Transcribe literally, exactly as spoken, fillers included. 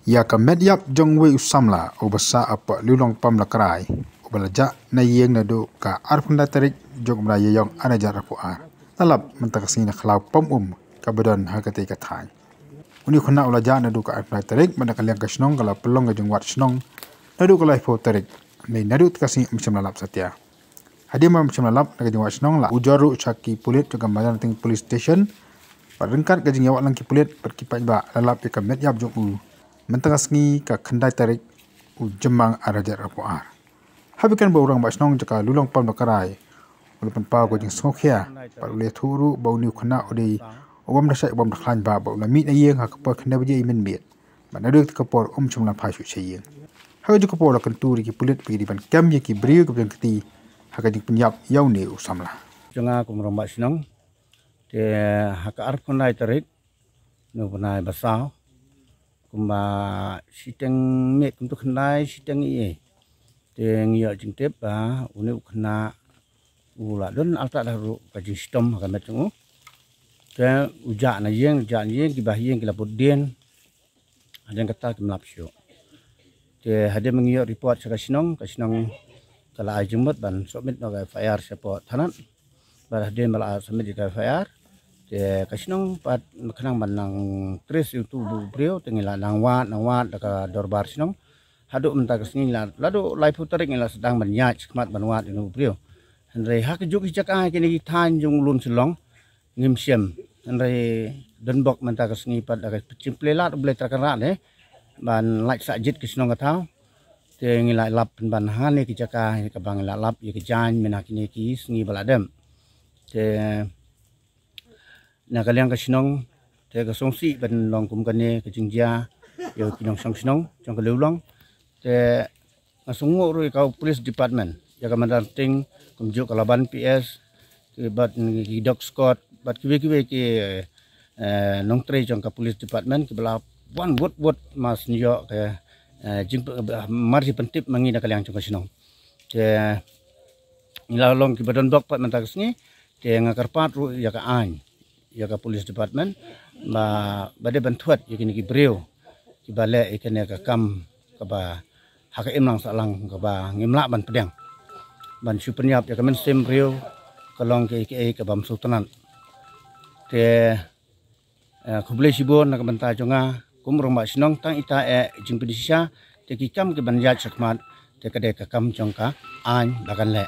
Ïa ka met ïap jong uwei u samla uba sah hapoh Liulongpam Lakrai, uba la jah na ïing naduh ka arphew khyndai tarik jong u bnai Ïaïong ar hajar arphew ar, la lap mynta ka sngi na khlaw pom um kaba don ha katei ka thaiñ. Une u khynnah u la jah naduh ka arphew khyndai tarik, bad na ka liang ka shnong ka la pynlong ka jingwad shnong naduh ka laiphew tarik, hynrei naduh katei ka sngi um shym la lap satia. Hadien ba um shym la lap na ka jingwad shnong, la ujor ruh sha ki pulit jong ka Madanrting Police Station. Bad ryngkat ka jingïawad lang ki pulit bad ki paidbah, la lap ïa ka met ïap jong u mynta ka sngi ka khyndai tarik u Jymmang ar hajar arphew ar. Haba kren bad u rangbah shnong jong ka Liulongpam Lakrai, u la pynpaw ka jingsngewkhia bad u la ïathuh ruh ba une u khynnah u dei u bym da shait u bym da khlaiñ bha, bad u la mih na ïing ha ka por khyndai baje mynmiet, bad naduh katei ka por um shym la phai shuh sha ïing. Ha kajuh ka por la kyntu ruh ïa ki pulit ba ki dei ban kem ïa ki briew kiba jong ka kti ha ka jingpynïap ïa une u samla. Jong nga kum u rangbah shnong, te ha ka arphew khyndai tarik, une u bnai ba saw, kumba shiteng miet, kumto khyndai shiteng eiei, te ngi ïoh jingtip ba une u khynnah u la don artat ruh ka jingshitom ha ka met jong u. Te u jah na ïing, u jah na ïing, kiba ha ïing ki la bud dien. Hadien kata kim lap shuh. Te hadien ba ngi ïoh report sha ka shnong, ka shnong ka la ai jingmut ban submit noh ka FIR shapoh thanat. Bad hadien ba la submit ïa ka FIR, te ka shnong pat khnang ban nang trace ïa uto u briew, te ngi la nang wad, nang wad da ka dorbar shnong. Haduh mynta ka sngi la, naduh laiphew tarik ngi la sdang ban ïaid shakhmat ban wad ïa une u briew. Hynrei ha kajuh ki jaka ha kine ki thaiñ jong u Lum Shillong, ngim shem. Hynrei don bok mynta ka sngi pat da ka jingplie lad U Blei Trai Kynrad, eh, ban lait sah jied ki shnong ki thaw. Te ngi la lap pynban hangne ki jaka kaba ngi la lap ïa ka jaiñ mynta kine ki sngi ba la dep. Te na ka liang ka shnong, te ka sngewsih ban long kum kane ka jingjia ïa ki nongshong shnong jong ka Liulong. Te nga sngewnguh ruh ïa ka police department, ïa ka Madanrting, kumjuh ka Laban PS, ki bad ki dog squad, bad kiwei kiwei ki, eh, nongtrei jong ka police department, kiba la wan wut wut ban ïoh ka, eh, jing, mar jingpyntip ma ngi na ka liang jong ka shnong. Te ngi la long kiba don bok pat mynta ka sngi, te nga kyrpad ruh ïa ka aiñ, ïa ka police department, ba, ba dei ban thwet ïa kine ki briew kiba leh ïa kane ka kam kaba ha ka imlang sahlang kaba ngim lah ban pdiang. Ban shu pynïap ïa ka mynsiem briew ka long kaei kaei ka bym sngewtynnat. Te, eh, khublei shibun na ka bynta jong nga kum u rangbah shnong, tang ita eh jingpynshisha, te ki kam kiban ïaid shakhmat, te ka dei ka kam jong ka aiñ ba kan leh.